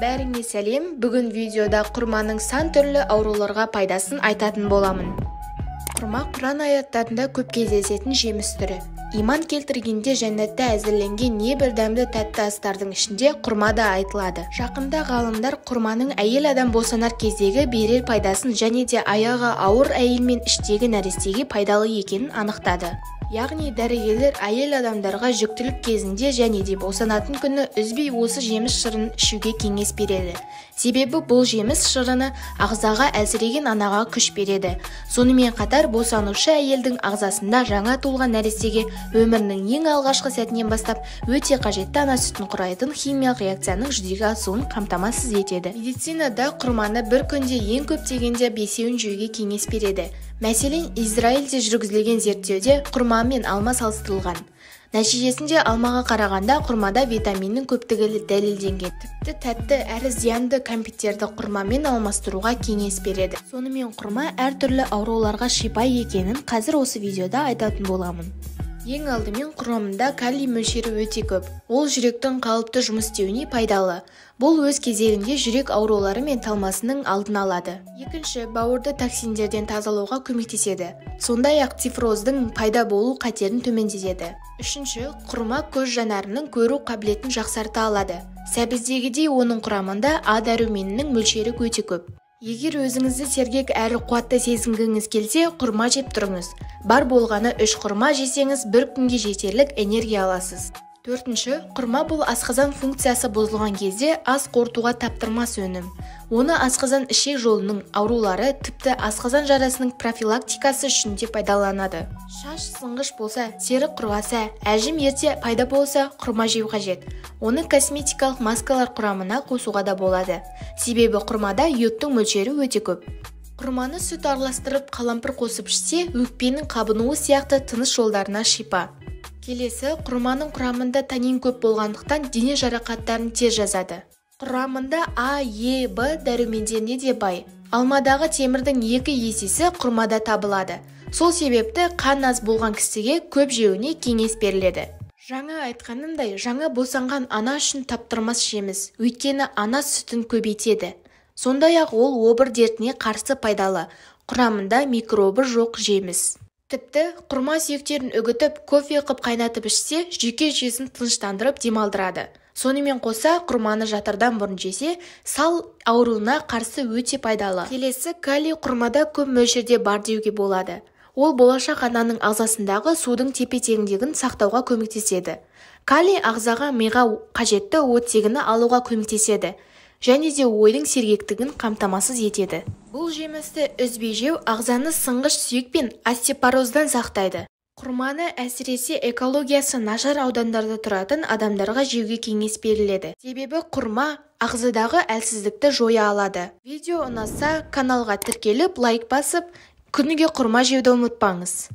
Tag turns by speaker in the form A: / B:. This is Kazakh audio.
A: Бәріңе сәлем. Бүгін видеода құрманың сан түрлі ауруларға пайдасын айтатын боламын. Құрма Құран аяттарында көп кездесетін жеміс түрі. Иман келтіргенде жәннатта әзірленген небір дәмді тәтті астардың ішінде құрма да айтылады. Жақында ғалымдар құрманың әйел адам босанар кездегі берер пайдасын және де аяғы ауыр әйел мен іштегі нәрестеге пайдалы екенін анықтады. Яғни дәрігерлер әйел адамдарға жүктілік кезінде және де босанатын күні үзбей осы жеміс шырынын ішуге кеңес береді. Себебі бұл жеміс шырыны ағзаға әлсіреген анаға күш береді. Сонымен қатар босанушы әйелдің ағзасында жаңа туылған нәрестеге өмірінің ең алғашқы сәтінен бастап өте қажетті ана сүтін құрайтын химиялық реакцияның жүзеге асуын қамтамасыз етеді. Медицинада құрманы бір күнде ең көп дегенде 5-еуін жеуге кеңес береді. Мәселен, Израильде жүргізілген зерттеуде құрма мен алма салыстырылған. Нәтижесінде алмаға қарағанда құрмада витаминнің көптігі дәлелденген. Тіпті тәтті әрі зиянды кәмпиттерді құрмамен алмастыруға кеңес береді. Сонымен құрма әртүрлі ауруларға шипа екенін қазір осы видеода айтатын боламын. Ең алдымен құрамында калий мөлшері өте көп. Ол жүректің қалыпты жұмыс істеуіне пайдалы. Бұл өз кезегінде жүрек аурулары мен талмасының алдын алады. Екінші, бауырды токсиндерден тазалауға көмектеседі. Сондай-ақ цифроздың пайда болу қатерін төмендетеді. Үшінші, құрма көз жанарының көру қабілетін жақсарта алады. Сәбіздегідей оның құрамында А дәруменінің мөлшері өте көп. Егер өзіңізді сергек әрі қуатты сезінгіңіз келсе, құрма жеп тұрыңыз. Бар болғаны 3 құрма жесеңіз, бір күнге жетерлік энергия аласыз. Төртінші, құрма бұл асқазан функциясы бұзылған кезде ас қорытуға таптырмас өнім. Оны асқазан ішек жолының аурулары, тіпті асқазан жарасының профилактикасы үшін де пайдаланады. Шаш сынғыш болса, тері құрғаса, әжім ерте пайда болса, құрма жеу қажет. Оны косметикалық маскалар құрамына қосуға да болады. Себебі құрмада йодтың мөлшері өте көп. Құрманы сүт араластырып қалампыр қосып ішсе, өкпенің қабынуы сияқты тыныс жолдарына шипа. Келесі, құрманың құрамында танин көп болғандықтан дене жарақаттарын тез жазады. Құрамында А, Е, Б дәрумендеріне де бай. Алмадағы темірдің 2 есесі құрмада табылады. Сол себепті қан аз болған кісіге көп жеуіне кеңес беріледі. Жаңа айтқанымдай, жаңа босанған ана үшін таптырмас жеміс, өйткені ана сүтін көбейтеді. Сондай-ақ ол обыр дертіне қарсы пайдалы, құрамында микробы жоқ жеміс. Тіпті құрма сүйектерін үгітіп, кофе қып қайнатып ішсе, жүйке жүйесін тыныштандырып демалдырады. Сонымен қоса, құрманы жатардан бұрын жесе, сал ауруына қарсы өте пайдалы. Келесі, калий құрмада көп мөлшерде бар деуге болады. Ол болашақ ананың ағзасындағы судың тепе-теңдігін сақтауға көмектеседі. Калий ағзаға миға қажетті оттегіні алуға көмектеседі және де ойдың сергектігін қамтамасыз етеді. Бұл жемісті үзбей жеу ағзаны сынғыш сүйек пен остеопороздан сақтайды. Құрманы әсіресе экологиясы нашар аудандарда тұратын адамдарға жеуге кеңес беріледі. Себебі құрма ағзадағы әлсіздікті жоя алады. Видео ұнаса, каналға тіркеліп, лайк басып, күніге құрма жеуді ұмытпаңыз.